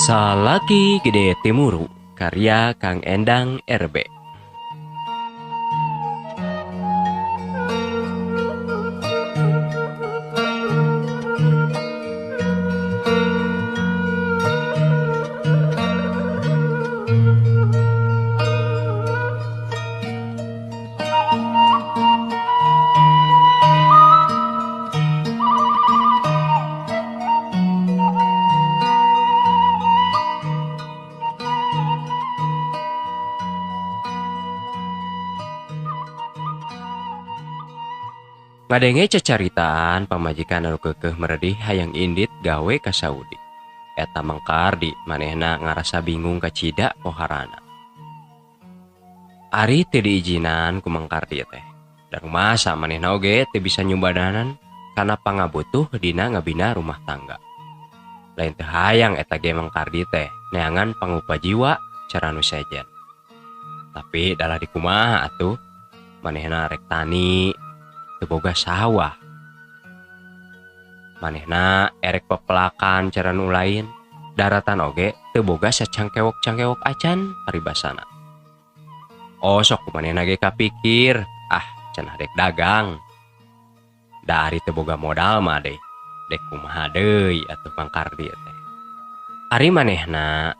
Salaki Gede Timuru karya Kang Endang RB. Ngadenge cacaritaan pamajikan anu keukeuh meredih hayang indit gawe ka Saudi. Eta Mang Kardi manehna ngarasa bingung kacida poharana. Ari teu diijinan ku Mang Kardi teh. Dan masa manehna oge teu bisa nyumbadanan kana pangabutuh dina ngabina rumah tangga. Lain teu hayang eta ge Mang Kardi teh neangan pangupa jiwa cara nu sejen. Tapi dalah dikumaha atuh manehna rek tani teu boga sawah. Manehna erek pepelakan cara nu lain, daratan oge teu boga sacangkewok-cangkewok acan paribasana. Oh sok manehna ge kapikir, ah cenah dek dagang. Da ari teu boga modal mah deh, dek kumaha deui atuh Mang Kardi teh. Ari manehna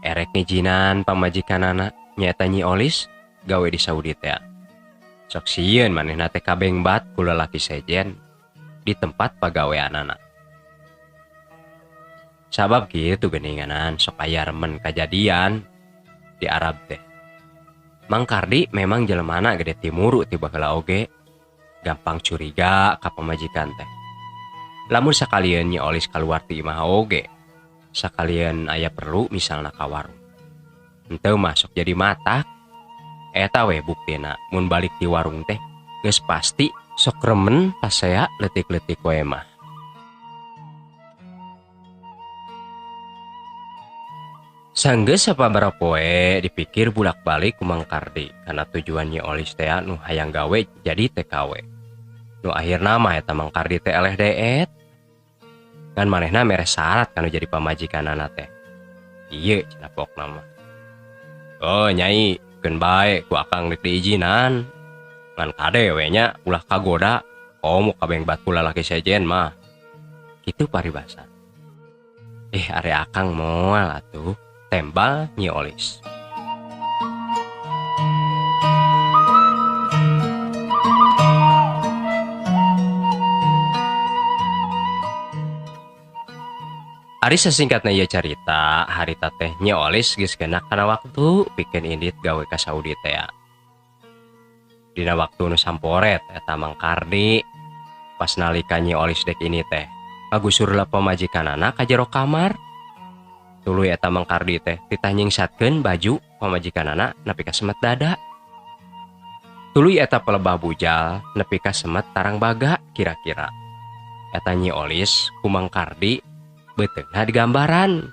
erek ngijinan pamajikanana nyaeta Nyi Olis gawe di Saudi teh. Sok sieun manehna teh kabengbat ku lalaki sejen di tempat pagaweanana. Sabab kitu geuninganan sok aya remen kajadian di Arab teh. Mang Kardi memang jelemana gede timuru ti baheula oge, gampang curiga ka pamajikan teh. Lamun sakalieun Nyi Olis kaluar ti imah oge, sakalieun aya perlu misalna ka warung. Henteu mah sok jadi matak. Eta we buktina mun balik di warung teh geus pasti sok remen pasea leutik-leutik we mah. Sanggeus sababaraha poe dipikir bulak-balik ku Mang Kardi kana tujuan Nyi Olis teh nu hayang gawe jadi TKW. Nu akhirna mah eta Mang Kardi teh eleh deet. Ngan manehna mere syarat kanu jadi pamajikanana teh. Ieu cenah pokna mah. Oh nyai keun bae ku akang rek diijinan. Ngan kade we nya ulah kagoda komo kabengbat ku lalaki sejen mah. Kitu paribasa. Ari akang moal atuh tembal Nyi Olis. Ari sasingkatna ieu carita, harita teh Nyi Olis geus kena kana waktu pikeun indit gawe ka Saudi teh. Dina waktu nu samporet eta Mang Kardi pas nalika Nyi Olis dek ini teh ngagusur pamajikanana ka jero kamar. Tuluy eta Mang Kardi teh titah nyingsatkeun baju pamajikanana nepi ka semet dada. Tuluy eta pelebah bujal nepi ka semet tarang baga kira-kira. Eta Nyi Olis ku Mang Kardi beuteungna digambaran.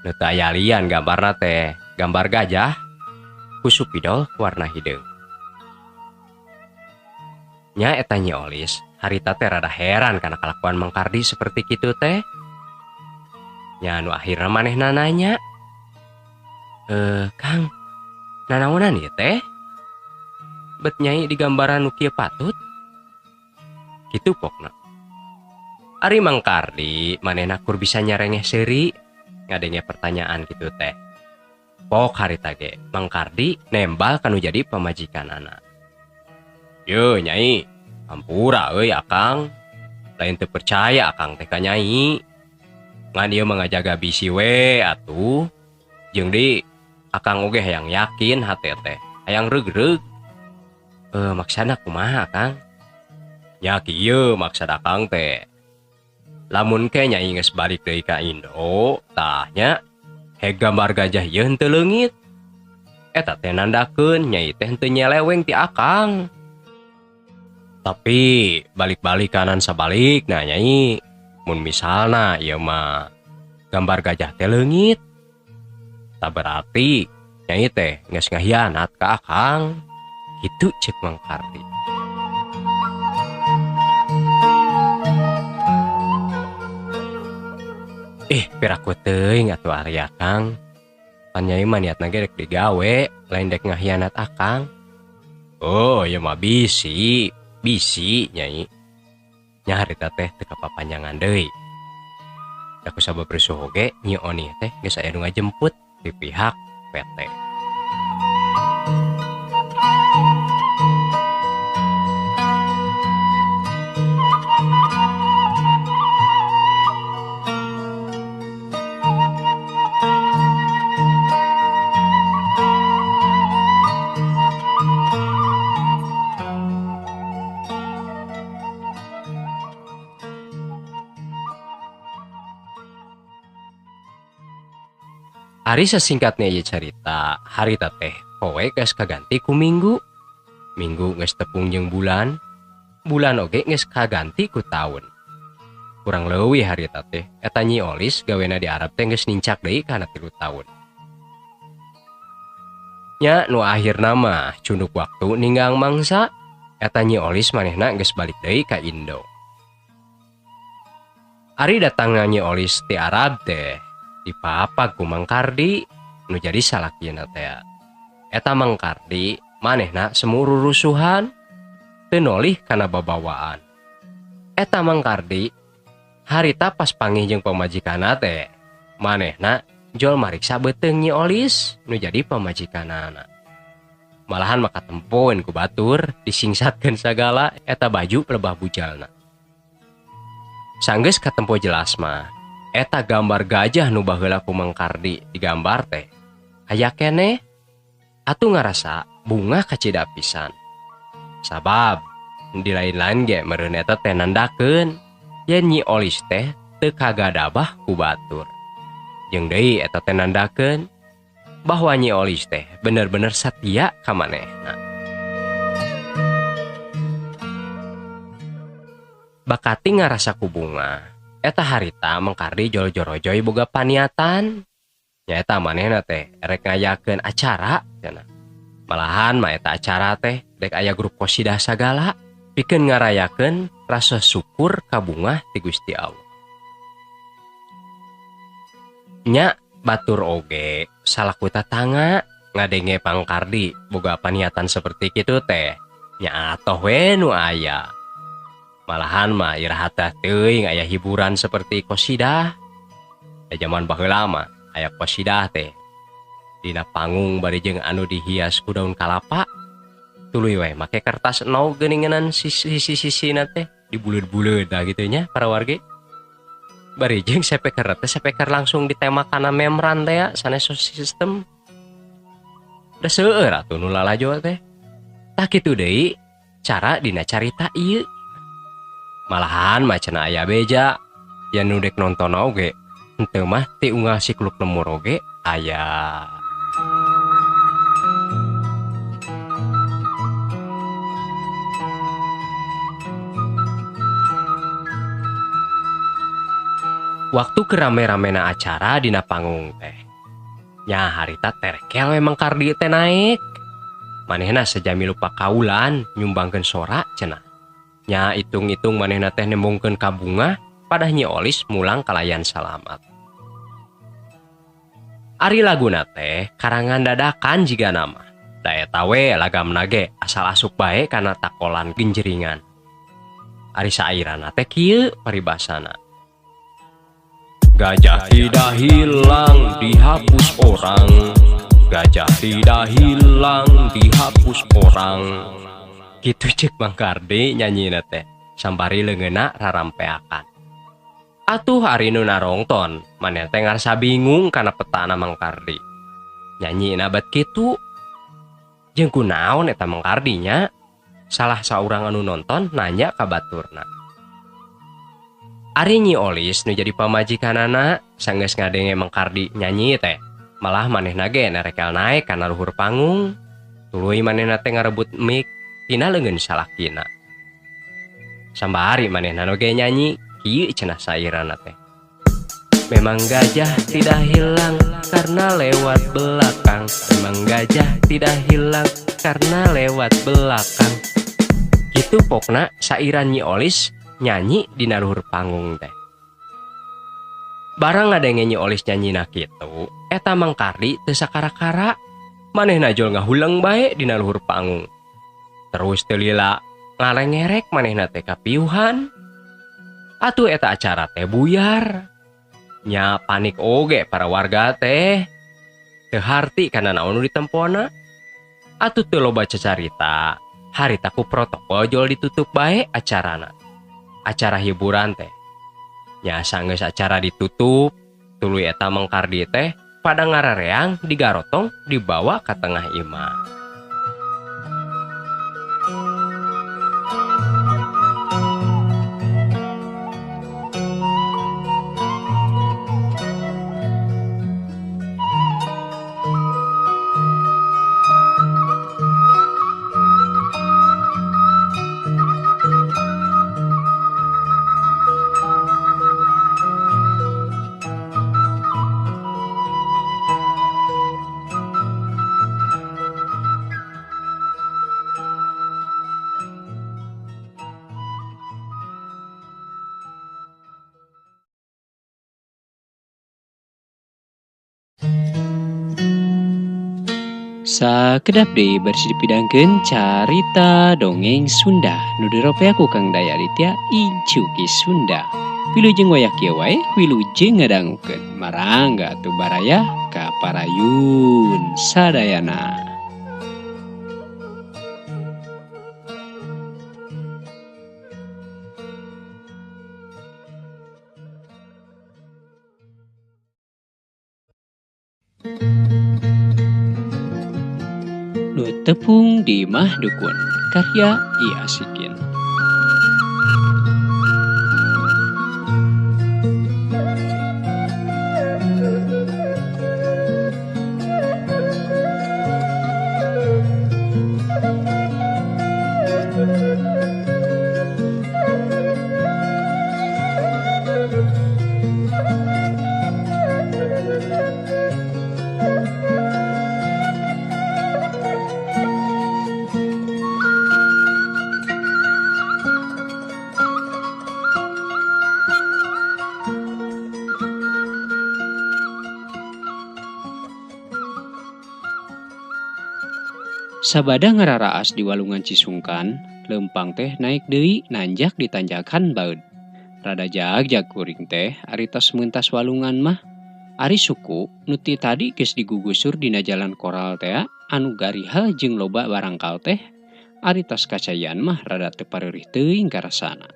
Nu teu aya lian gambarna teh, gambar gajah ku supidol warna hideung. Nya eta Nyi Olis harita teh rada heran kana kalakuan Mang Kardi seperti kitu teh. Nya nu akhirna manehna nanya, Kang, nanaonan ieu teh? Bet nyai digambaran nu kieu patut?" Kitu pokna. Ari Mang Kardi manehna kur bisa nyarengeh seuri ngadenge pertanyaan kitu teh. Pok harita ge Mang Kardi nembal kanu jadi pamajikanana. "Yeuh nyai, hampura euy akang. Lain teu percaya akang teh ka nyai. Ngan ieu mah ngajaga bisi we atuh. Jeung di akang oge hayang yakin hate teh, hayang reug-reug." Maksana kumaha Kang?" "Nya kieu maksad akang teh. Lamun ke nyai geus balik deui ka Indo, tah nya he gambar gajah ieu henteu leungit. Eta teh nandakeun nyai teh henteu nyeleweng ti akang. Tapi balik-balik kanan sabalikna nyai, mun misalna ieu mah gambar gajah teh leungit, tah berarti nyai teh geus ngahianat ka akang." Kitu ceuk Mang Kardi. Ih, piraku teuing atuh ari akang. Pan nyai mah niatna ge rek digawe, lain dek ngahianat akang. Oh, ieu mah bisi, bisi nyai. Nya harita teh teu kapapanjangan deui. Da kusabab rusuh oge Nyi Oni teh geus aya nu ngajemput ti pihak PT. Ari sasingkatna ieu carita, harita teh poe geus kaganti ku minggu. Minggu geus tepung jeung bulan, bulan oge geus kaganti ku taun. Kurang leuwih harita teh eta Nyi Olis gawena di Arab teh geus nincak deui kana 3 taun. Nya nu akhirna mah cunduk waktu ninggang mangsa, eta Nyi Olis manehna geus balik deui ka Indo. Ari datangna Nyi Olis ti Arab teh dipapag ku Mang Kardi nu jadi salakina teh. Eta Mang Kardi manehna semu rurusuhan teu nolih kana babawaan. Eta Mang Kardi harita pas pangih jeung pamajikanna teh manehna jol mariksa beuteung Nyi Olis nu jadi pamajikanana. Malahan maka tempoeun ku batur disingsatkeun sagala eta baju pelebah bujalna. Sanggeus katempo jelas mah eta gambar gajah nu baheula ku Mang Kardi digambar teh aya keneh atuh ngarasa bungah kacida pisan. Sabab di lain-lain ge meureun eta teh nandakeun yen Nyi Olis teh teu kagadabah ku batur. Jeung deui eta teh nandakeun bahwa Nyi Olis teh bener-bener satia ka manehna. Bakati ngarasa ku bunga eta harita Mang Kardi jol-jorojoy boga paniatan. Nyaeta manehna teh rek ngayakeun acara cenah. Malahan mah eta acara teh dek aya grup qosidah sagala pikeun ngarayakeun rasa syukur ka bungah ti Gusti Allah. Nya batur oge salaku tatangga ngadenge Mang Kardi boga paniatan seperti kitu teh nya atoh we nu aya. Malahan mah iraha teh teuing aya hiburan seperti qosidah. Da jaman baheula mah aya qosidah teh dina panggung bari jeung anu dihias ku daun kalapa. Tuluy we make kertas nou geuninganan sisi-sisina teh dibuleud-buleud dah kitu nya para wargi. Bari jeung speaker teh speaker langsung ditembak kana membran teh ya sanes sistem. Da seueur atuh nu lalajo teh. Tah kitu deui cara dina carita ieu. Malahan mah cenah aya beja yen nu dek nonton oge henteu mah ti unggal sikluk lemur oge aya. Waktu kerame-ramena acara dina panggung teh nya harita terkel we Mang Kardi teh naik. Manehna sejami lupa kaulan nyumbangkeun sora cenah. Nya hitung-hitung manehna teh nembongkeun ka bunga padah Nyi Olis mulang kalayan salamat. Ari laguna teh karangan dadakan jiga nama. Da eta we lagamna ge asal asup bae kana takolan genjeringan. Ari sairana teh kieu paribasana. Gajah tidak hilang dihapus orang. Gajah tidak hilang dihapus orang. Kitu cek Mang Kardi nyanyina teh sambari leungeunna rarampeakan. Atuh ari nu narongton maneh teh ngarasa bingung kana petana Mang Kardi. Nyanyina bat kitu. Jeung kunaon eta Mang Kardi nya? Salah saurang anu nonton nanya ka baturna. Ari Nyi Olis nu jadi pamajikanana sanggeus ngadenge Mang Kardi nyanyi teh malah manehna ge nerekel naek kana luhur panggung. Tuluy manehna teh ngarebut mic tina leungeun salakina. Sambari manehna oge nyanyi kieu cenah sairana teh. Memang gajah tidak hilang karena lewat belakang. Memang gajah tidak hilang karena lewat belakang. Kitu pokna sairan Nyi Olis nyanyi dina luhur panggung teh. Barang ngadenge Nyi Olis nyanyina kitu, eta Mang Kardi teu sakara-kara. Manehna jol ngahuleng bae dina luhur panggung. Terus teu lila ngalengerek manehna teh kapiuhan. Atuh eta acara teh buyar. Nya panik oge para warga teh. Teu harti kana naon nu ditempona. Atuh teu loba cacarita. Harita ku protokol jol ditutup bae acarana. Acara hiburan teh. Nya sanggeus acara ditutup, tuluy eta Mang Kardi teh pada ngarareang digarotong dibawa ka tengah imah. Sakedap deui bari dipidangkeun carita dongeng Sunda nu diropea ku Kang Daya Aditya Incu Ki Sunda. Wilujeng wayah kieu wae wilujeng ngadangukeun marangga atuh baraya ka parayun sadayana. Nu tepung di Imah Dukun karya I Asikin. Sabada ngararaas di walungan Cisungkan, lempang teh naik deui nanjak di tanjakan baeud. Rada jag-jag kuring teh ari tos meuntas walungan mah. Ari suku nu ti tadi geus digugusur dina jalan koral teh anu garihal jeung loba barangkal teh. Ari tos kacayan mah rada teu pareurih teuing karasana.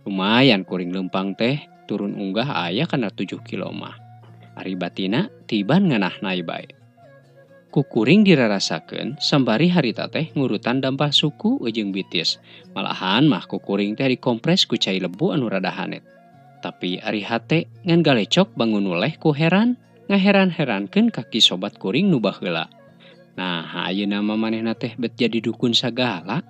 Lumayan kuring lempang teh turun unggah aya kana 7 kilo mah. Ari batina tiban nganah bae. Kukuring dirarasakeun sambari harita teh ngurutan dampah suku jeung bitis. Malahan mah kukuring teh dikompres ku cai lebu anu rada hanet. Tapi ari hate ngan galecok bangun nuleh ku heran, ngaheran-herankeun kaki sobat kuring nu baheula. Nah, ayeuna mah manehna teh bet jadi dukun sagala.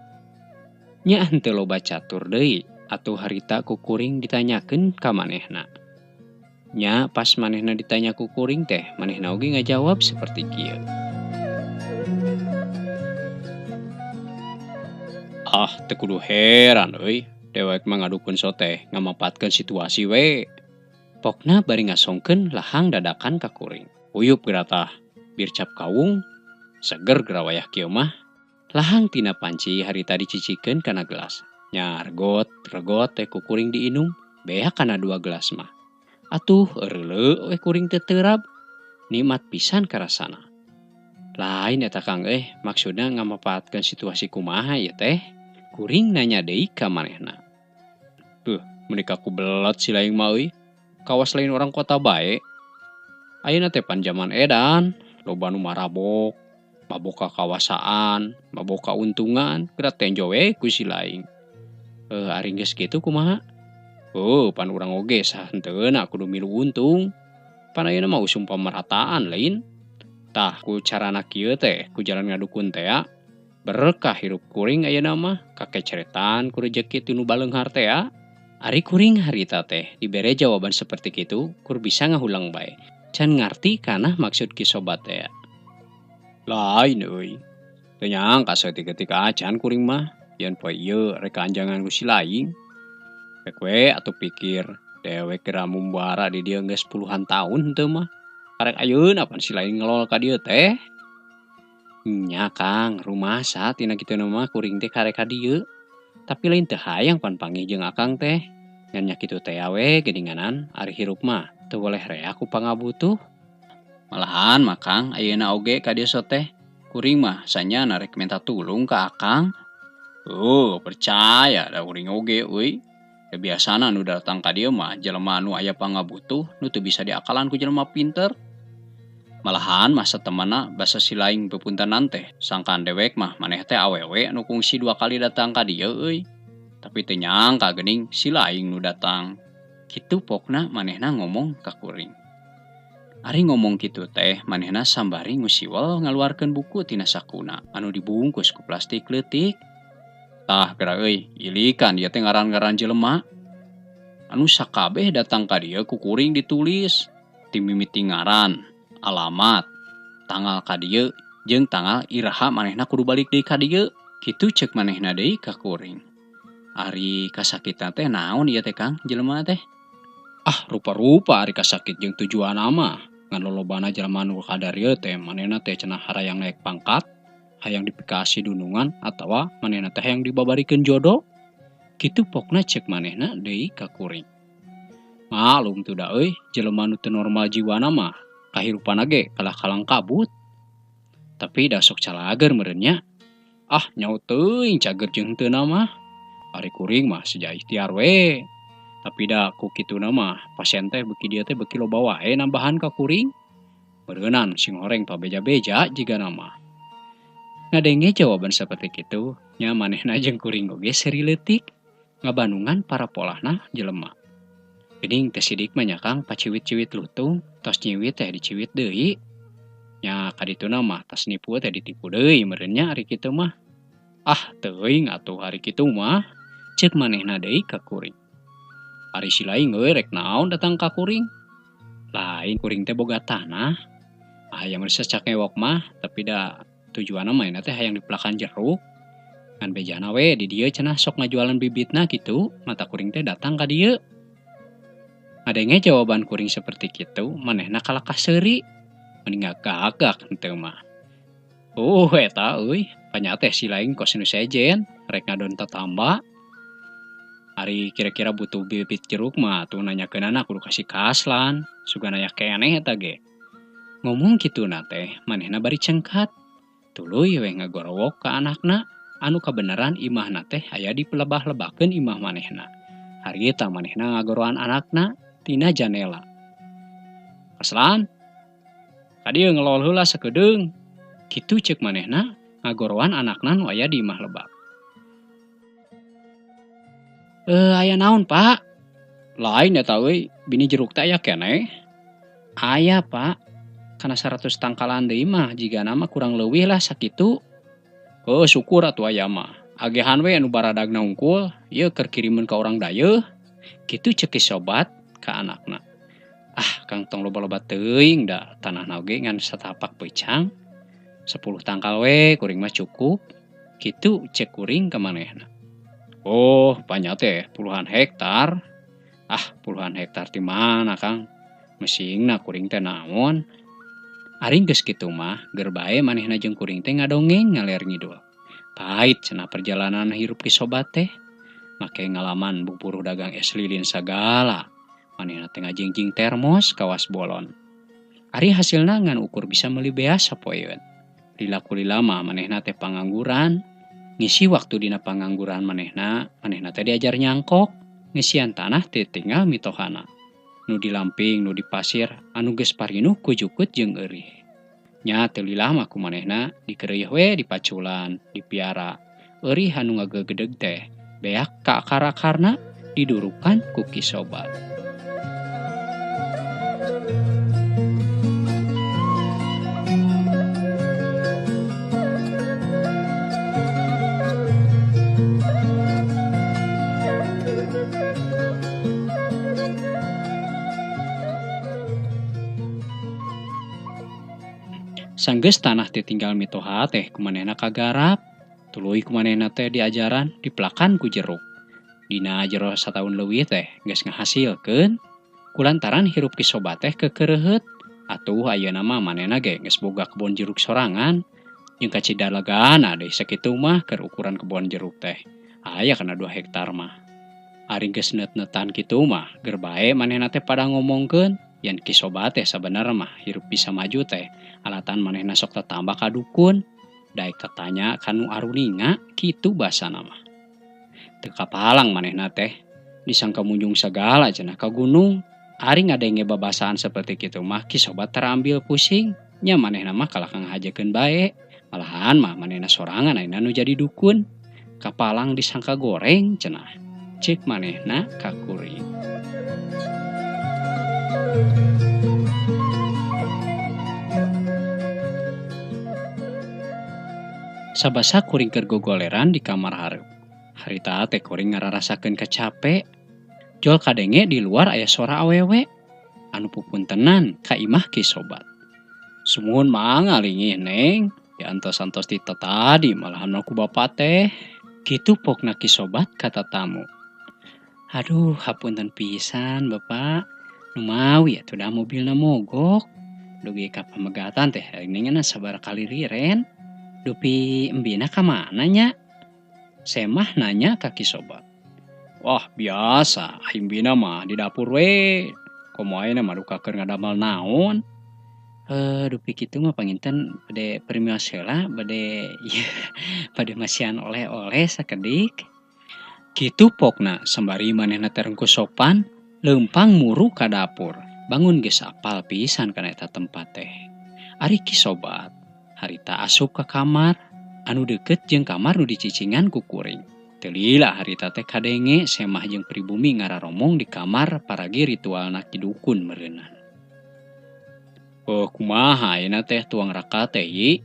Nya henteu loba catur deui atuh harita kukuring ditanyakeun ka manehna. Nya pas manehna ditanya kukuring teh, manehna oge ngajawab seperti kieu. Ah, teu kudu heran euy. Dewek mah ngadukun soteh ngamapatkeun situasi we. Pokna bari ngasongkeun lahang dadakan ka kuring. Uyup geura tah, bir cap kawung, seger geura wayah kieu mah. Lahang tina panci harita dicicikeun kana gelas. Nya regot, regot teh ku kuring diinum, beak kana 2 gelas mah. Atuh eureuleuh we kuring teh terab. Nikmat pisan karasana. Lain eta Kang maksudna ngamapaatkeun situasi kumaha ieu teh? Kuring nanya deui ka manehna. Duh, meuni ku belet si laing mah euy. Kawas lain orang kota bae. Ayeuna teh pan jaman edan, loba nu marabok, mabok kawasaan, mabok kauntungan, geura tenjo we ku si laing. Ari geus kitu kumaha? Oh, pan urang oge sahenteuna kudu milu untung. Pan ayeuna mah usum pamerataan lain. Tah ku carana kieu teh, ku jalan ngadukun teh ya. Berkah hirup kuring ayeuna mah, kakeceretan ku rejeki ti nu baleunghar teh ya. Ari kuring harita teh dibere jawaban seperti kitu kur bisa ngahulang bae. Can ngarti kana maksud ki sobat teh ya. Lain euy. Teu nyangka saeutik-eutik acan kuring mah, yen poe ieu rek anjangan ku si laing. Rek we atuh pikir, Dewek geura mumbara di dieu geus puluhan tahun henteu mah. Karek ayeuna pan si lain ngelol ka dieu teh. Nya Kang, rumasa tina kitu mah kuring teh karek ka dieu. Tapi lain teu hayang pan panggih jeung akang teh. Ngan nya kitu teh we geuninganan ari hirup mah teu boleh rea ku pangabutuh. Malahan mah Kang ayeuna oge ka dieu teh. Kuring mah sanyana rek minta tulung ka akang. Oh, percaya da kuring oge euy. Da biasana nu datang ka dieu mah jelema nu aya pangabutuh nu teu bisa diakalan ku jelema pinter. Malahan masa temana basa si laing pepuntenan teh sangkaan dewek mah maneh teh awewe nu kungsi 2 kali datang ka dieu euy. Tapi teu nyangka geuning si laing nu datang. Kitu pokna manehna ngomong ka kuring. Ari ngomong kitu teh manehna sambari ngusiwel ngaluarkeun buku tina sakuna anu dibungkus ku plastik leutik. Tah geura euy, ilikan ieu teh ngaran-ngaran jelema. Anu sakabeh datang ka dieu ku kuring ditulis ti mimiti ngaran, alamat, tanggal ka dieu jeung tanggal iraha manehna kudu balik deui ka dieu. Kitu ceuk manehna deui ka kuring. Ari kasakitan teh naon ieu teh Kang jelema teh? Ah, rupa-rupa ari kasakit jeung tujuanna mah. Ngan lolobana jelema nu kadar ieu teh manehna teh cenah harayang naik pangkat, hayang dipikasi dunungan atawa manehna teh hayang dibabarikeun jodoh. Kitu pokna ceuk manehna deui ka kuring. Malum tuh da euy, jelema nu teu normal jiwana mah kahirupanna ge kalah kalang kabut. Tapi da sok calager meureun nya. Ah, nyaho teuing cager jeung henteu mah. Ari kuring mah seja ikhtiar we. Tapi da ku kituna mah pasien teh beuki dieu teh beuki loba wae nambahan ka kuring. Meureunan sing horeng pabeja-beja jigana mah. Ngadenge jawaban seperti kitu, nya manehna jeung kuring oge seri leutik ngabanungan para polahna jelema. Geuning teh sidik mah nya Kang paciwit-ciwit lutung, tos nyiwit teh diciwit deui. Nya kadituna mah tas nipu teh ditipu deui meureun nya ari kitu mah. Ah, teuing atuh ari kitu mah. Ceuk manehna deui ka kuring. Ari si laing euy rek naon datang ka kuring? Lain kuring teh boga tanah. Hayang geus cakewok mah, tapi da tujuanna mah teh hayang dipelakan jeruk. Ngan bejana we di dieu cenah sok ngajualan bibitna kitu, mata kuring teh datang ka dieu. Ngadenge jawaban kuring seperti kitu, manehna kalakah seuri. Mending gagak henteu mah. Eta euy, panya teh si laing kos nu sejen, rek ngadon tatamba. Ari kira-kira butuh bibit jeruk mah tuh nanyakeunana kudu kasih kaslan, sugan aya keneh eta ge. Ngomong kituna teh manehna bari cengkat. Tuluy we ngagorowok ka anakna anu kabeneran imahna teh aya dipelebah-lebakeun imah manehna. Harita manehna ngagoroan anakna tina janela. Kaslan, kadieu ngelol heula sakedeung. Kitu ceuk manehna ngagoroan anakna nu aya di imah lebak. Aya naon, Pak? Lain eta euy, bini jeruk teh aya keneh. Aya, Pak. Kana 100 tangkalan deui mah jigana mah kurang leuwih lah sakitu. Oh, syukur atuh aya mah. Agehan we anu baradagna hungkul, ieu keur kirimeun ka urang dayeuh. Kitu ceuk sobat ka anakna. Ah, Kang tong loba-loba teuing da tanahna oge ngan satapak peucang. 10 tangkal we kuring mah cukup. Kitu ceuk kuring ka manehna. Oh, banyak teh puluhan hektar. Ah, puluhan hektar di mana, Kang? Mesingna kuring teh naon? Ari geus kitu mah, ger bae manehna jeung kuring teh ngadongeng ngaler ngidul. Pahit cenah perjalanan hirup ki sobat teh. Make ngalaman buburuh dagang es lilin sagala. Manehna teh ngajingjing termos kawas bolon. Ari hasilna ngan ukur bisa meuli beas sapoeun. Lila kulila mah manehna teh pangangguran. Ngisi waktu dina pangangguran manehna, manehna teh diajar nyangkok, ngisian tanah teh tinggal mitohana. Nu di lamping, nu di pasir, anu geus parinuh ku jukut jeung eurih. Nya teu lila mah ku manehna dikeureuh we dipaculan, dipiara. Eurih anu ngagegedeg teh beak ka akar-akarna didurukan ku Ki Sobat. Sanggeus tanah teh tinggal mitoha teh kumanehna kagarap, tuluy kumanehna teh diajaran dipelakan ku jeruk. Dina jero sataun leuwih teh geus ngahasilkeun. Kulantaran hirup Ki Sobat teh kekereuheut. Atuh ayeuna mah manehna ge geus boga kebon jeruk sorangan. Jeung kacidalagana deui sakitu mah keur ukuran kebon jeruk teh. Aya kana 2 hektar mah. Ari geus net-netan kitu mah ger bae manehna teh pada ngomongkeun yen Ki Sobat teh sabenerna mah hirup bisa maju teh alatan manehna sok tatamba ka dukun daek tatanya ka nu aruninga kitu basana mah. Teu kapalang manehna teh disangka munjung sagala cenah ka gunung. Ari ngadenge babasaan seperti kitu mah Ki Sobat terambil pusing nya manehna mah kalah ngahajakeun bae. Malahan mah manehna sorangan ayeuna nu jadi dukun. Kapalang disangka goreng cenah. Cek manehna ka kuring. Sabasa kuring keur gogoleran di kamar hareup. Harita teh kuring ngararasakeun kacape. Jol kadenge di luar aya sora awewe anu pupuntenan ka imah Ki Sobat. Sumuhun mangga lingih neng, diantos-antos ti tadi malahan ku bapa teh. Kitu pokna Ki Sobat kata tamu. Aduh, hapunten pisan bapak. Numawi atuh da mobilna mogok. Dugi ka pamegatan teh geuningan sabaraha kali riren. Dupi embina ka mana nya? Semah nanya ka Ki Sobat. Wah, biasa, embina mah di dapur we. Komo ayeuna mah duka keur ngadamel naon? Dupi kitu mah panginten bade permios heula, bade bade masihan oleh-oleh sakedik. Kitu pokna sembari manehna teh rengku sopan, leumpang muru ka dapur. Bangun geus apal pisan kana eta tempat teh. Ari Ki Sobat harita asup ka kamar anu deukeut jeung kamar nu dicicingan ku kuring. Teu lila harita teh kadenge semah jeung pribumi ngararomong di kamar paragi ritualna Ki Dukun meureunnan. Oh, kumaha ayeuna teh tuang raka teh yi?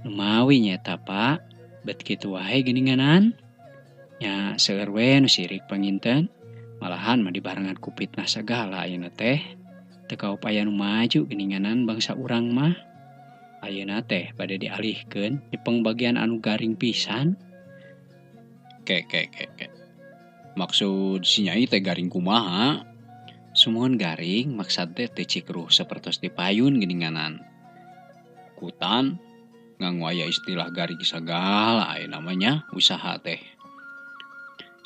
Numawi nya eta Pak, bet kitu wae geuninganan. Nya seueur we nu sirik panginten, malahan mah dibarengan ku fitnah sagala ayeuna teh. Teu kaupaya nu maju geuninganan bangsa urang mah. Ayeuna teh bade dialihkeun di pengbagian anu garing pisan. Ke ke ke ke. Maksud si nyai teh garing kumaha? Sumuhun garing maksad teh teu cikruh sapertos di payun geuninganan. Kutan nganggo aya istilah garing sagala aya namanya usaha teh.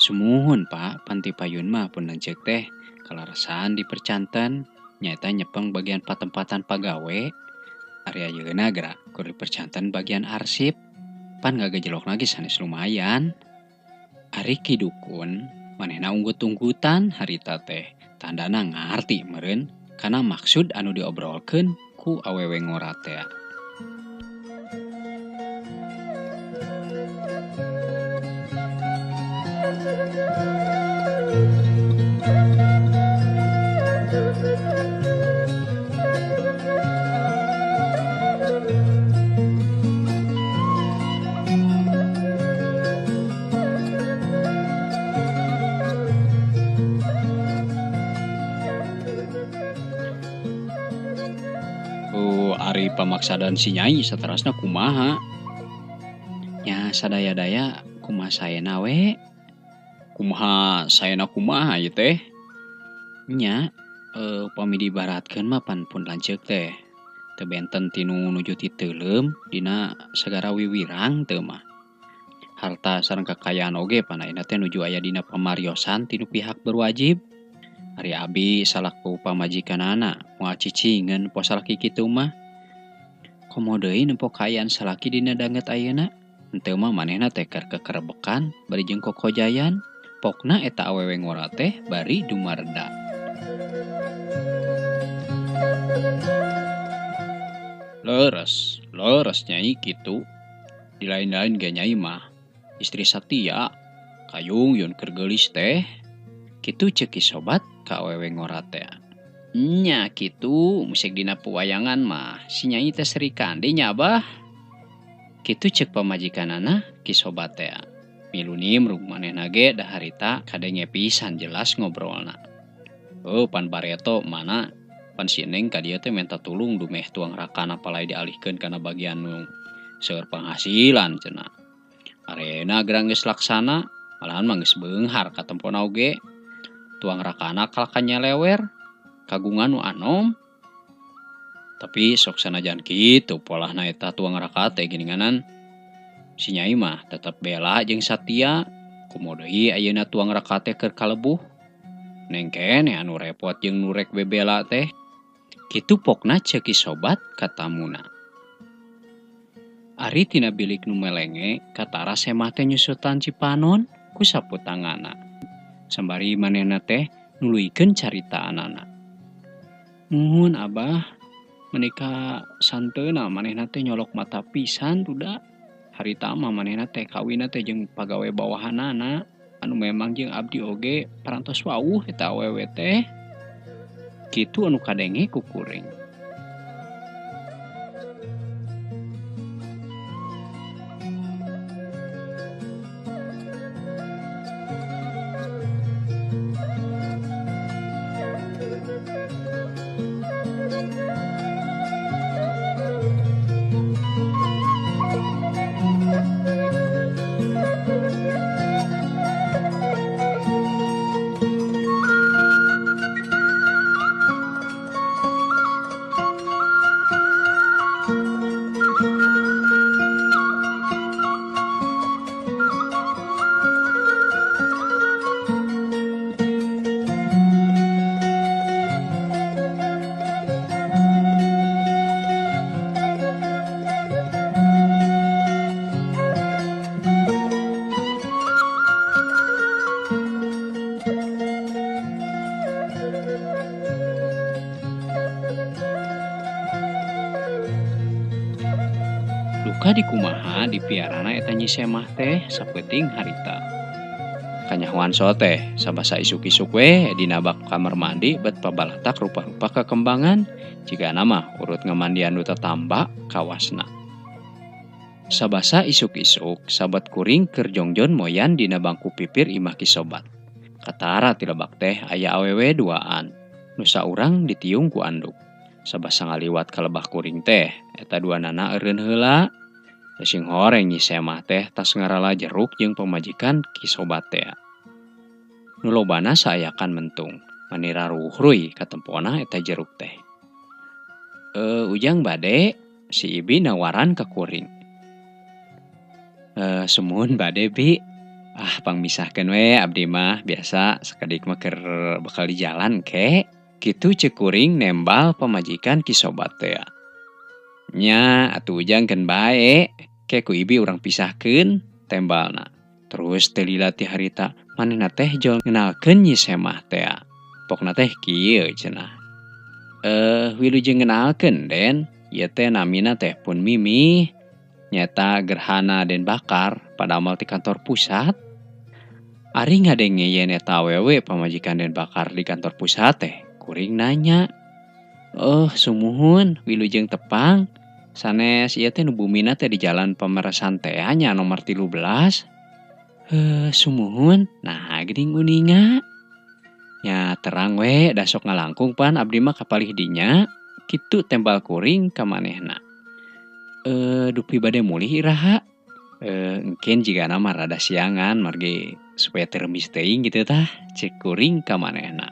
Sumuhun Pak, panti payun mah pun lanceuk teh kalarasan dipercanten nyaeta nyepeng bagian patempatan pagawe. Ari ayeuna geura keur dipercanten bagian arsip. Pan ngagajelok lagi sanes lumayan. Ari Ki Dukun manehna unggut-unggutan harita teh. Tandana ngarti meureun kana maksud anu diobrolkeun ku awewe ngora teh. Ari pamaksadan si nyai saterasna kumaha? Nya sadaya-daya kumaha saena we? Kumaha saena kumaha ieu teh? Nya, upami diibaratkeun mah pan pun lanceuk teh. Teu benten tinu nuju ti teuleum dina sagara wiwirang teu mah. Harta sareng kakayaan oge pan ayeuna teh nuju aya dina pamariosan tinu pihak berwajib. Ari abi salaku pamajikanana moal cicingeun poe salaki kitu mah. Komo deui nempo kaayaan salaki dina danget ayeuna. Henteu mah manehna teh keur kekerebekan bari jeung kokojayan. Pokna eta awewe ngora teh bari dumarda. Leres, leres nyai kitu. Di lain-lain ge nyai mah istri satia kayung yun keur geulis teh. Kitu ceuk Ki Sobat ka awewe ngora teh. Nya kitu musik dina pewayangan mah si nyai teh Sri Kandi nya abah. Kitu ceuk pamajikanana Ki Sobat teh. Milu nimrung manehna ge da harita kadenge pisan jelas ngobrolna. Oh pan bareto mana pan si Neng ka dieu teh minta tulung dumeh tuang rakana palai dialihkeun kana bagian nu seueur penghasilan cenah. Arena gerang geus laksana Malahan mah geus beunghar katempona oge. Tuang rakana kalah ka nyelewer, kagungan nu anom. Tapi sok sanajan kitu polahna eta tuang raka teh geuninganan. Si Nyai mah tetep bela jeung satia. Komo deui ayeuna tuang raka teh keur kalebuh. Neng keneh anu repot jeung nu rek bebela teh. Kitu pokna ceuk Ki Sobat katamuna. Ari tina bilik nu melenge katara Semah teh nyusutan cipanon ku sapu tanganna. Sambari manehna teh nuluykeun caritaanana. Muhun Abah, menika santeuna manehna teh nyolok mata pisan duda. Harita mah manehna teh kawinna teh jeung pagawe bawahanana anu memang jeung abdi oge parantos wawuh eta awewe teh. Kitu anu kadenge ku kuring. Duka dikumaha dipiarana eta Nyi Semah teh sapeuting harita. Kanyahoan so teh sabasa isuk-isuk we dina bak kamar mandi bet pabalatak rupa-rupa kekembangan jigana mah urut ngamandian nu tatamba kawasna. Sabasa isuk-isuk sabat kuring keur jongjon moyan dina bangku pipir imah Ki Sobat. Katara ti lebak teh aya awewe duaan nu saurang ditiung ku anduk. Sabasa ngaliwat ka lebah kuring teh eta duanana eureun heula. Sing horeng Nyi Semah teh tas ngarala jeruk jeung pamajikan Ki Sobat teh. Nu lobana saayakan mentung, manira ruhruy katempona eta jeruk teh. Ujang bade si Ibi nawaran ka kuring. Sumuhun bade bi. Ah pangmisahkeun we abdi mah biasa sakedik mah keur bekal di jalan ke. Kitu ceuk kuring nembal pamajikan Ki Sobat teh. Nya atuh ujang keun bae. Ke ku Ibi urang pisahkeun tembalna. Terus teu lila ti harita manehna teh jol ngenalkeun Nyi Semah teh. Pokna teh kieu cenah. Wilujeng ngenalkeun Den, ieu teh namina teh pun Mimi. Nyata Gerhana Den Bakar padamal ti kantor pusat. Ari ngadenge yen eta awewe pamajikan Den Bakar di kantor pusat teh, kuring nanya. Oh, sumuhun wilujeng tepang. Sanes ieu teh nu bumina teh di jalan Pamerasan teh nya nomor 13. Sumuhun, nah geuning uninga. Nya terang we da sok ngalangkung pan abdi mah kapalih dinya. Kitu tembal kuring ka manehna. Dupi bade mulih iraha. Engken jigana mah rada siangan margi supaya teu remis teuing kitu tah ceuk kuring ka manehna.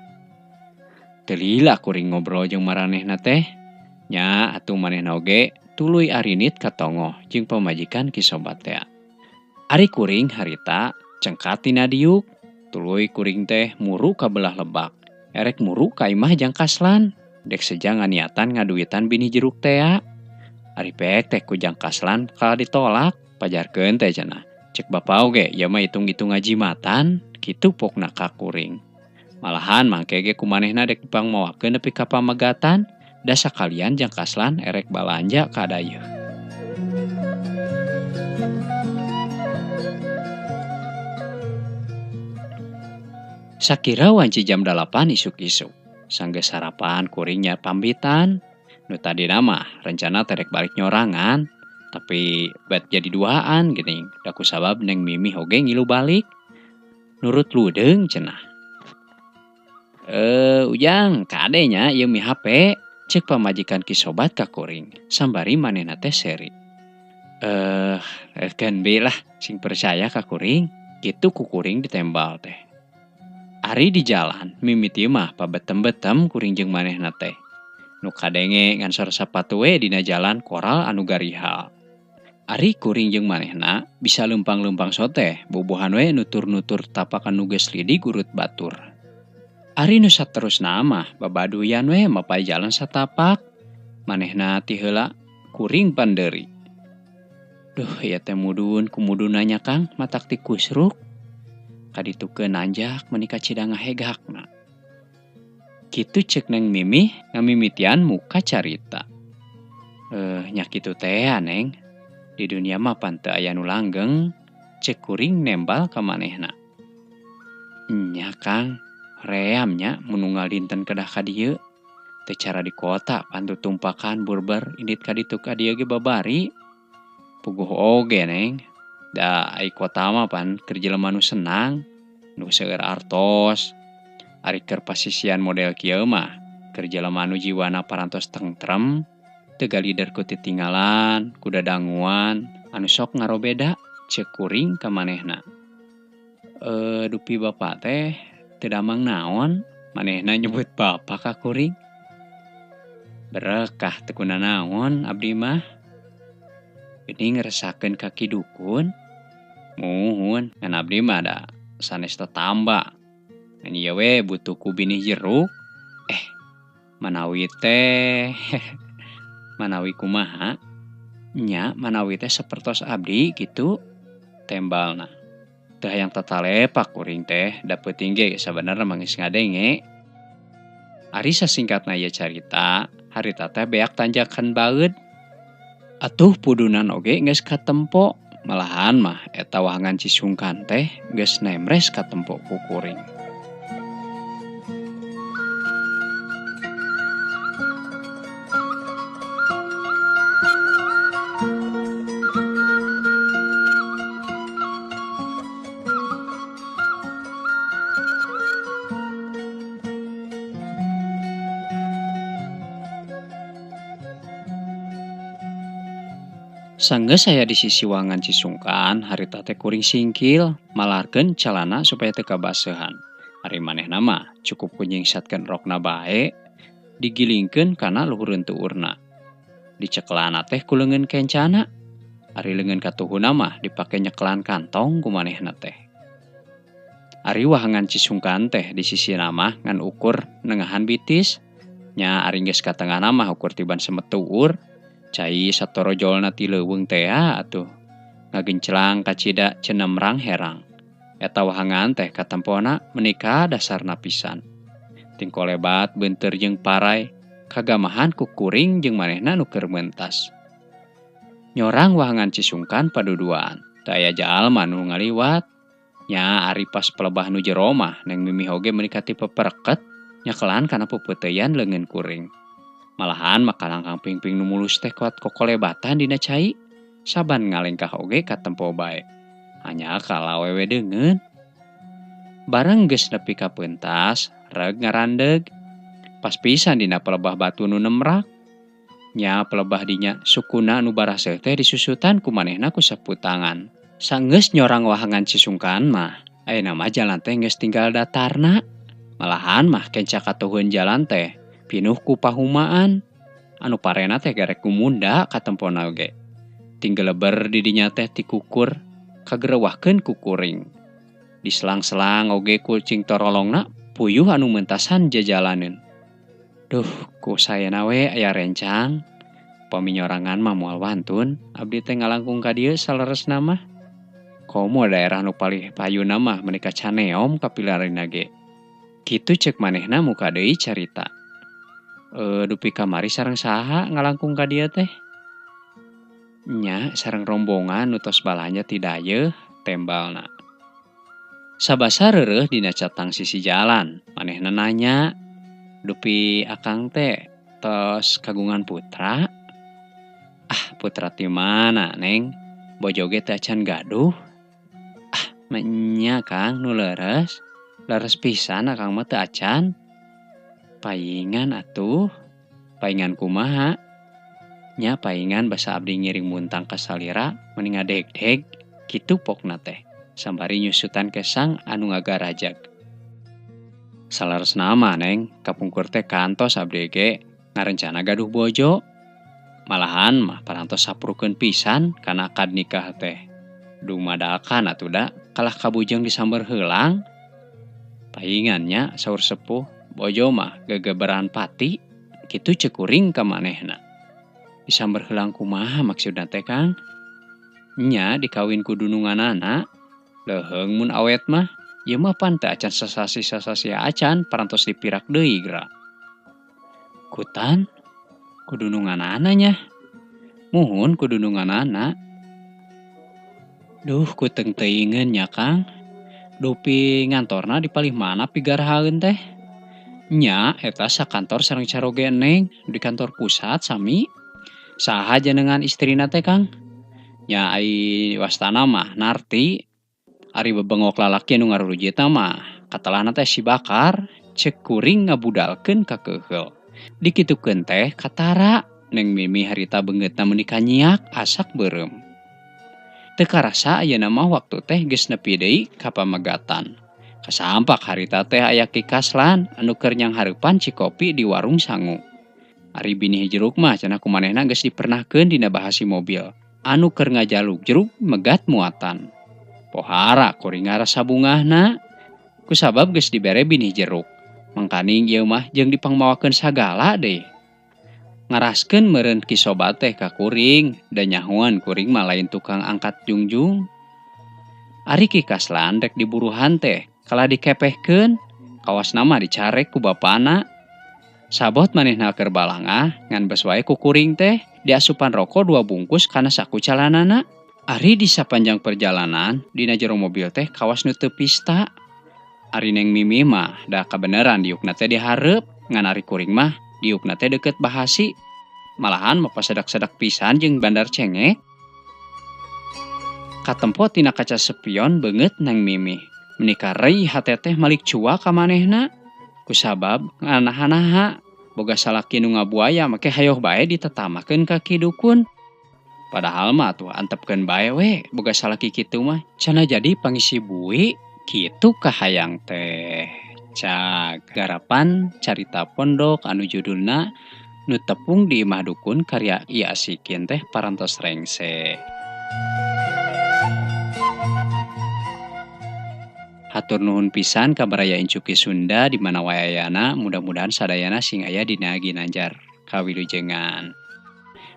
Teu lila kuring ngobrol jeung maranehna teh. Nya atuh manehna oge tuluy arinit ka tongoh jeung pamajikan Ki Sobat teh. Ari kuring harita cengkat tina diuk, tuluy kuring teh muru ka belah lebak. Erek muru ka imah jang Kaslan, dek seja nganiatan ngaduitan binih jeruk teh. Ari pek teh ku jang Kaslan kalah ditolak, pajarkeun teh cenah. Cek bapa oge ieu mah hitung-hitung ngajimatan, kitu pokna ka kuring. Malahan mangke ge ku manehna dek dipangmawakeun nepi ka pamegatan. Da sakalian jang Kaslan erek balanja ka dayeuh. Sakira wanci jam 8 isuk-isuk. Sanggeus sarapan kuringnya pambitan. Nu tadina mah rencana terek balik nyorangan, tapi bet jadi duaan geuning. Da ku sabab Neng Mimi oge ngilu balik. Nurut ludeung cenah. Ujang kade nya ieu mi HP. Cek pamajikan Ki Sobat ka kuring sambari manehna teh seri. Keun be lah sing percaya ka kuring. Kitu ku kuring ditembal teh. Ari di jalan mimiti mah pabetem-betem kuring jeung manehna teh. Nu kadenge ngan sora sapatu we dina jalan koral anu garihal. Ari kuring jeung manehna bisa leumpang-leumpang soteh bobohan we nutur-nutur tapakan nu geus lidi gurut batur. Ari nu saterusna mah babaduyan we mapay jalan satapak. Manehna ti heula kuring pandeuri. Duh ieu teh mudun kumudun nanya Kang matak ti kusruk. Kaditukeun nanjak meuni kacida ngahegakna. Kitu ceuk Neng Mimih ngamimitian muka carita. Nya kitu teh Neng. Di dunia mah pan teu aya nu langgeng, ceuk kuring nembal ka manehna. Nya Kang, ream nya mun unggal dinten kedah ka dieu. Teu cara di kota pan tumpakan burber indit ka ditu ka dieu ge babari. Puguh oge Neng. Da ai kota mah pan keur jelema nu senang, nu seueur artos. Ari keur pasisian model kieu mah keur jelema nu jiwana parantos tentrem, teu galider ku titinggalan, ku dadanguan, anu sok ngarobeda ceuk kuring ka manehna. Dupi bapak teh teu damang naon, manehna nyebut bapak ka kuring. Berekah teu kunanaon abdi mah. Geuning ngeresakeun ka Ki Dukun. Muhun ngan abdi mah da sanes tetamba. Ngan ieu we butuh ku binih jeruk. Manawi teh manawi kumaha? Nya manawi teh sapertos abdi kitu tembalna. Teu hayang tatalepak kuring teh da peuting ge sabenerna mah geus ngadenge. Ari sasingkatna ieu carita, harita teh beak tanjakan baeud. Atuh pudunan oge geus katempo, malahan mah eta wahangan Cisungkan teh geus nemres katempo ku kuring. Sanggeus aya di sisi wangan Cisungkan, harita teh kuring singkil, malarkeun calana supaya teu kabaseuhan. Ari manehna mah cukup ku nyingsatkeun rokna bae, digilingkeun kana luhureun tuurna. Dicekelana teh ku leungeun kencana, ari leungeun katuhuna mah dipake nyekelan kantong ku manehna teh. Ari wahangan Cisungkan teh di sisina mah ngan ukur nengahan bitis, nya ari geus ka tengahna mah ukur tiban semet tuur. Cai satorojolna ti leuweung tea atuh ngagencelang kacida cenemrang herang. Eta wahangan teh katempona menika dasarna pisan. Tingkolebat beunteur jeung parai kagamahan ku kuring jeung manehna nu keur mentas. Nyorang wahangan Cisungkan paduduaan, teu aya jalma nu ngaliwat. Nya ari pas pelebah nu jero mah Neng Mimih oge meuni ka tipe pereket nyekelan kana pepeuteyan leungeun kuring. Malahan mah kalangkang pingping nu mulus teh kuat kokolebatan dina cai, saban ngalengkah oge katempo bae. Hanya kala awewe deungeun. Bareng geus nepi ka peuntas, reg ngarandeg. Pas pisan dina pelebah batu nu nemrak. Nya pelebah dinya sukuna nu baraseuh teh disusutan ku manehna ku sapu tangan. Sanggeus nyorang wahangan Cisungkan mah, ayeuna mah jalan teh geus tinggal datarna. Malahan mah kenca katuhun jalan teh pinuh ku pahumaan. Anu parena teh garek gumunda katempona oge. Tinggeleber di dinya teh tikukur kagerewahkeun ku kuring. Diselang-selang oge ku cing torolongna puyuh anu mentasan jajalaneun. Duh, ku sayana we aya rencang. Paminyorangan mah moal wantun, abdi teh ngalangkung ka dieu saleresna mah. Komo daerah nu palih payuna mah meuni ka Caneom kapilarina ge. Kitu ceuk manehna muka deui carita. Dupi kamari sareng saha ngalangkung ka dieu teh? Nya sareng rombongan nu tos balanja ti dayeuh tembalna. Sabasa reureuh dina catang sisi jalan, manehna nanya, "Dupi akang teh tos kagungan putra?" "Ah, putra ti mana, Neng? Bojo ge teh acan gaduh." "Ah, nya Kang nu leres. Leres pisan akang mah teu acan." "Paingan atuh." "Paingan kumaha?" "Nya paingan basa abdi ngiring muntang ka salira meni ngadegdeg." Kitu pokna teh. Sambari nyusutan kesang anu ngagarajag. Saleresna mah Neng, kapungkur teh kantos abdi ge ngarencana gaduh bojo. Malahan mah parantos saprukeun pisan kana akad nikah teh. Dumadakan atuh da kalah kabujeng disamber heulang. Paingan nya saur sepuh, bojo mah gegeberan pati, kitu ceuk kuring ka manehna. Disamber heulang kumaha maksudna teh Kang? Nya dikawin ku dununganana. Leuheung mun awet mah, ieu mah pan teu acan sasasi-sasasi acan parantos dipirak deui geura. Kutan, ku dununganana nya. Muhun ku dununganana. Duh ku teung-teuingeun nya Kang. Dupi ngantorna di palih mana pigarahaeun teh? Nya eta sakantor sareng caroge Neng di kantor pusat sami. Saha jenengan istrina teh Kang? Nya ai wastana mah Narti. Ari bebengok lalaki anu ngarurujitna mah katelahna teh si Bakar ceuk kuring ngabudalkeun ka keuheul. Dikitukeun teh katara Neng Mimi harita beungeutna meuni kanyiak asak beureum. Teu karasa ayeuna mah waktu teh geus nepi deui ka pamegatan. Kasampak harita teh aya Ki Kaslan anu keur nyanghareupan cikopi di warung sangu. Ari binih jeruk mah cenah ku manehna geus dipernahkeun dina bahasi mobil anu keur ngajaluk-jeruk megat muatan. Pohara kuring ngarasa bungahna kusabab geus dibere binih jeruk. Mangkaning ieu mah jeung dipangmawakeun sagala deui. Ngaraskeun meureun Ki Sobat teh ka kuring da nyahoan kuring mah lain tukang angkat jungjung. Ari Ki Kaslan rek diburuhan teh kalah dikepehkeun, kawasna mah dicarek ku bapana. Sabot manehna keur balangah ngan bes wae ku kuring teh diasupan roko 2 bungkus kana saku calanana. Ari di sapanjang perjalanan dina jero mobil teh kawas nu teu pista. Ari Neng Mimi mah da kabeneran diukna teh dihareup, ngan ari kuring mah diukna teh deukeut bahasi. Malahan mah pasedak-sedak pisan jeung bandar cengek. Katempo tina kaca sepion beungeut Neng Mimi. Meuni karei hate teh malik cua ka manehna. Kusabab nganaha-naha boga salaki nu ngabuaya make hayoh bae ditetamakeun ka Ki Dukun. Padahal mah atuh antepkeun bae we boga salaki kitu mah cenah jadi pangisi bui kitu kahayang teh. Cag garapan carita pondok anu judulna Nu Tepung di Imah Dukun karya I Asikin teh parantos rengse. Hatur nuhun pisan ka baraya Incuki Sunda di mana wae ayana, mudah-mudahan sadayana sing aya dina ginanjar kawilujengan.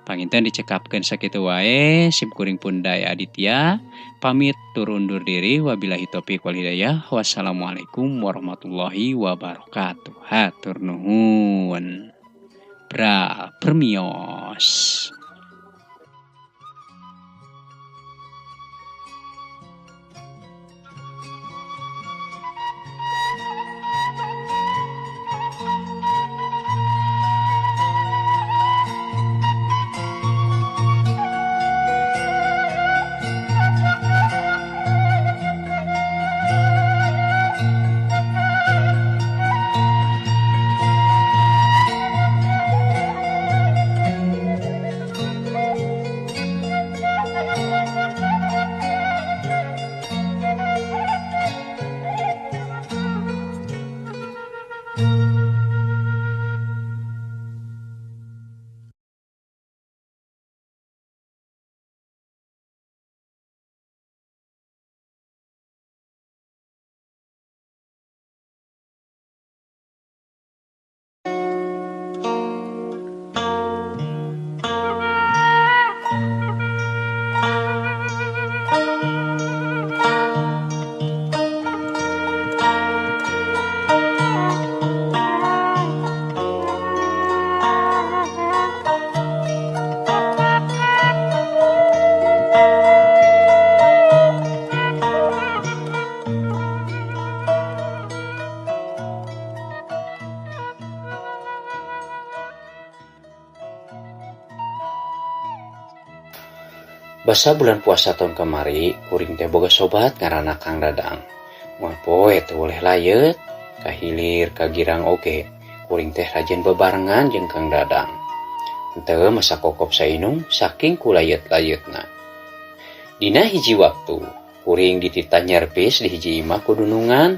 Panginten dicekapkeun sakitu wae, sim kuring pun Daya Aditya pamit tur undur diri, wabillahi taufik wal hidayah, wassalamualaikum warahmatullahi wabarakatuh. Hatur nuhun. Bra permios. Basa bulan puasa tahun kamari, kuring teh boga sobat ngaranna Kang Dadang. Moal poe teh boleh layeut, kahilir kagirang oge. Kuring teh rajin bebarengan jeung Kang Dadang. Henteu masa kokop sainum saking ku layeut-layeutna. Dina hiji waktu, Kuring dititah nyervis di hiji imah ku dunungan.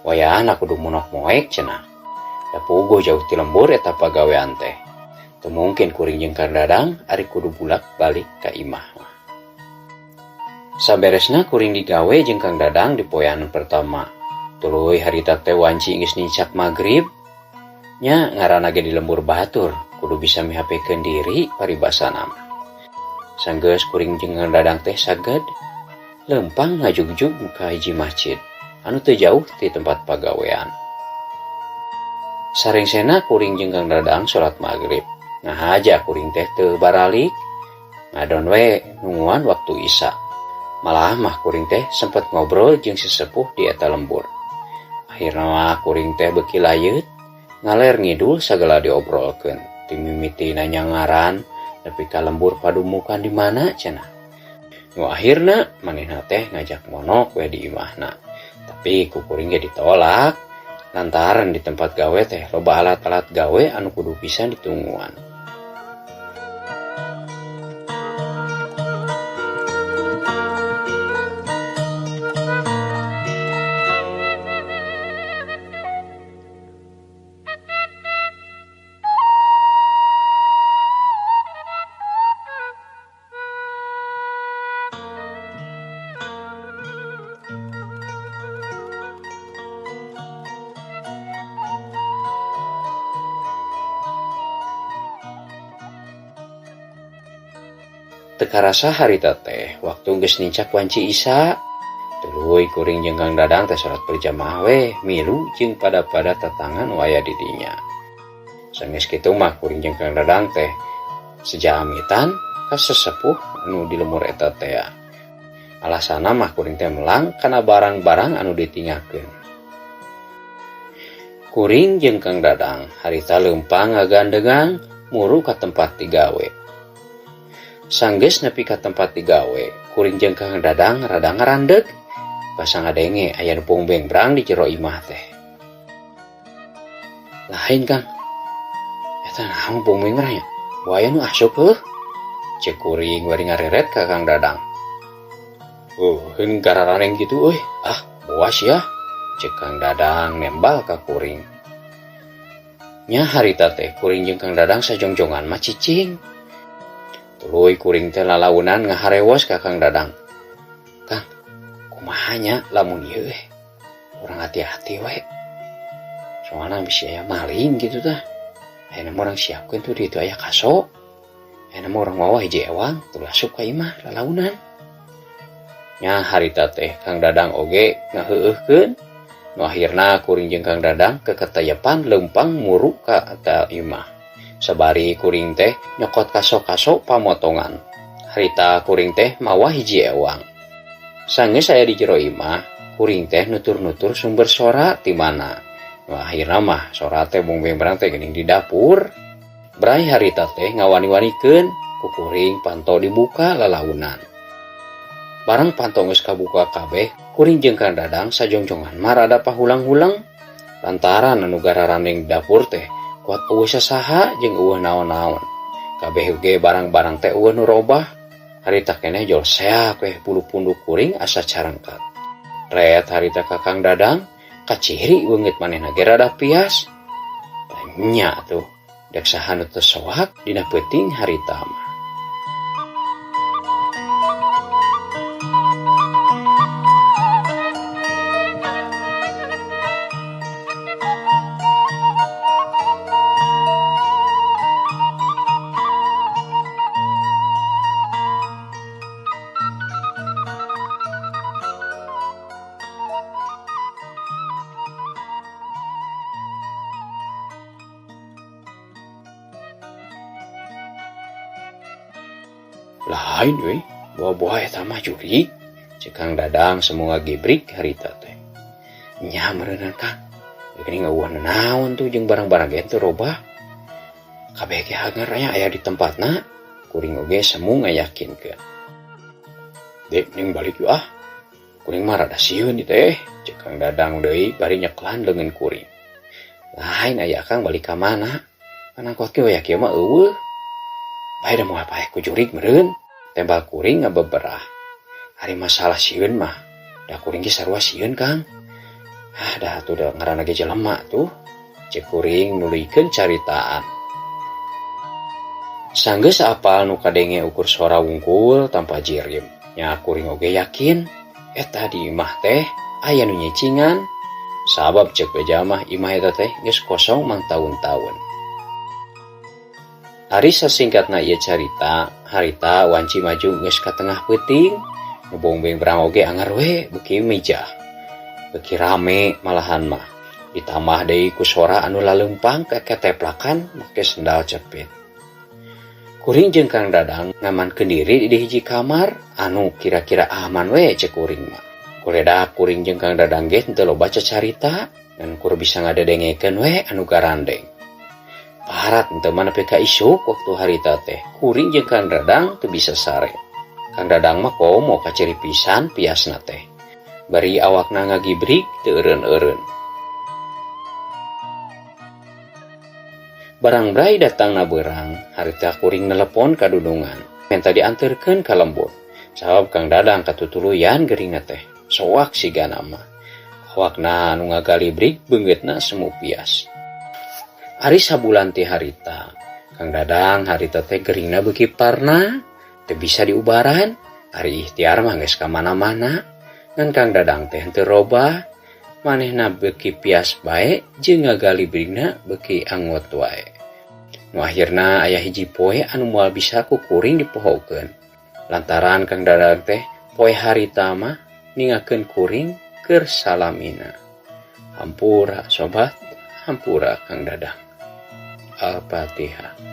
Wayahna kudu monok moek cenah. Da puguh jauh ti lembur eta pagawean teh. Teu mungkin kuring jeung Kang Dadang ari kudu bulak-balik ka imah mah. Saberesna kuring digawe jeung Kang Dadang di poean pertama. Tuluy harita teh wanci geus nincak magrib. Nya ngaranna ge di lembur batur, kudu bisa mihapekeun diri paribasana mah. Sanggeus kuring jeung Kang Dadang teh saged leumpang ngajugjug ka hiji masjid anu teu jauh ti tempat pagawean. Sarengsena kuring jeung Kang Dadang salat magrib. Ngahaja kuring teh teu baralik, ngadon we nungguan waktu Isya. Malah mah kuring teh sempet ngobrol jeung sesepuh di eta lembur. Akhirna mah kuring teh beuki layeut, ngaler ngidul sagala diobrolkeun. Ti mimiti nanya ngaran nepi ka lembur padumukan di mana cenah. Nu akhirna manehna teh ngajak monok we di imahna. Tapi ku kuring ge ditolak. Lantaran di tempat gawe teh loba alat-alat gawe anu kudu pisan ditungguan. Teu karasa harita teh waktu geus nincak wanci Isya. Tuluy kuring jeung Kang Dadang teh salat berjamaah we milu jeung pada-pada tatangan nu aya di dinya. Sanggeus kitu mah kuring jeung Kang Dadang teh sejaamitan ka sesepuh anu di lembur eta teh. Alasanna mah kuring teh melang kana barang-barang anu ditinggalkeun. Kuring jeung Kang Dadang harita leumpang ngagandengan muru ka tempat digawe. Sanggeus nepi ka tempat digawe, kuring jeung Kang Dadang rada ngarandeg. Basa ngadenge aya nu pungbengrang di jero imah teh. Lain Kang, eta naon pungbengrang nya? Buaya nu asup heuh? Ceuk kuring bari ngareret ka Kang Dadang. Heun gararaneng kitu euy, ah boas ya. Ceuk Kang Dadang nembal ka kuring. Nya harita teh kuring jeung Kang Dadang sajongjongan mah cicing. Tuluy kuring teh lalaunan ngaharewos ka Kang Dadang. Kang, kumaha nya lamun ieu eh? Urang hati-hati we. Soalna bisi aya maling kitu tah. Ayeuna mah urang siapkeun tuh di ditu aya kaso. Ayeuna mah urang mawa hiji ewang tuluy asup ka imah lalaunan. Nya harita teh Kang Dadang oge ngaheueuhkeun. Nu akhirna kuring jeung Kang Dadang keketayepan leumpang muru ka eta imah. Sabari kuring teh nyokot kaso-kaso pamotongan. Harita kuring teh mawa hiji ewang. Sanggeus aya di jero imah, kuring teh nutur-nutur sumber sora ti mana. Nu akhirna mah sora teh bungbengrang teh geuning di dapur. Bray harita teh ngawani-wanikeun ku kuring panto dibuka lalaunan. Barang panto geus kabuka kabeh, kuring jeung Kang Dadang sajongjongan mah rada pahulang-hulang. Lantaran anu gararandeng di dapur teh kuat eueuh sasaha jeung eueuh naon-naon. Kabeh ge barang-barang teh eueuh nu robah. Harita keneh jol seak weh bulu punduk kuring asa carengkat. Ret harita ka Kang Dadang, kaciri beungeut manehna ge rada pias. Nya tuh, dek saha nu teu soak dina peuting harita mah. Lain euy, buah-buah eta mah jurig. Ceuk Kang Dadang semua gibrik harita teh. Nya meureunnan Kang. Geuning eueuh naon tuh jeung barang-barang ge teu robah. Kabeh ge hanger nya aya di tempatna. Kuring oge semu ngayakinkeun. Dek ning balik yuk ah. Kuring mah rada sieun ieu teh. Ceuk Kang Dadang deui bari nyeklan leungeun kuring. Lain aya Kang balik ka mana? Pan angkot ge waya kieu mah eueuh. Bae da moal paeh ku jurig meureun. Tembal kuring ngabeberah. Ari masalah sieun mah da kuring ge sarua sieun Kang. Ah dah atuh da ngaranna ge jelema tuh. Cek kuring nuluykeun caritaan. Sanggeus apal nu kadenge ukur sora wungkul tanpa jirim. Nya kuring oge yakin eta di imah teh aya nu nyicingan. Sabab cek beja mah imah eta teh geus kosong mangtaun-taun. Ari sasingkatna ieu carita, harita wanci maju geus ka tengah peuting, nu bongbeng berang oge angar we beuki mijah. Beuki rame malahan mah. Ditambah deui ku sora anu laleumpang keketeplakan make sendal cepit. Kuring jeung Kang Dadang ngamankeun diri di hiji kamar anu kira-kira aman we cek kuring mah. Kuredak kuring jeung Kang Dadang ge henteu loba cacarita ngan kur bisa ngadedengekeun we anu garandeng. Parat henteu mah nepi ka isuk waktu harita teh kuring jeung Kang Dadang teu bisa sare. Kang Dadang mah komo kaciri pisan piasna teh. Bari awakna ngagibrik teu eureun-eureun. Barang brai datangna beurang, harita kuring nelepon ka dudungan, menta dianterkeun ka lembur. Sabab Kang Dadang katutuluyan geuringna teh, soak sigana mah. Awakna anu ngagalibrik beungeutna semu pias. Ari sabulan ti harita, Kang Dadang harita teh geuringna beuki parna, teu bisa diubaran, ari ikhtiar mah geus ka mana-mana. Ngan Kang Dadang teh henteu robah, manehna beuki pias bae jeung ngagalibrigna beuki angot wae. Nu akhirna aya hiji poe anu moal bisa ku kuring dipohokeun. Lantaran Kang Dadang teh poe harita mah ningakeun kuring keur salamina. Hampura sobat, hampura Kang Dadang. Al-Fatihah.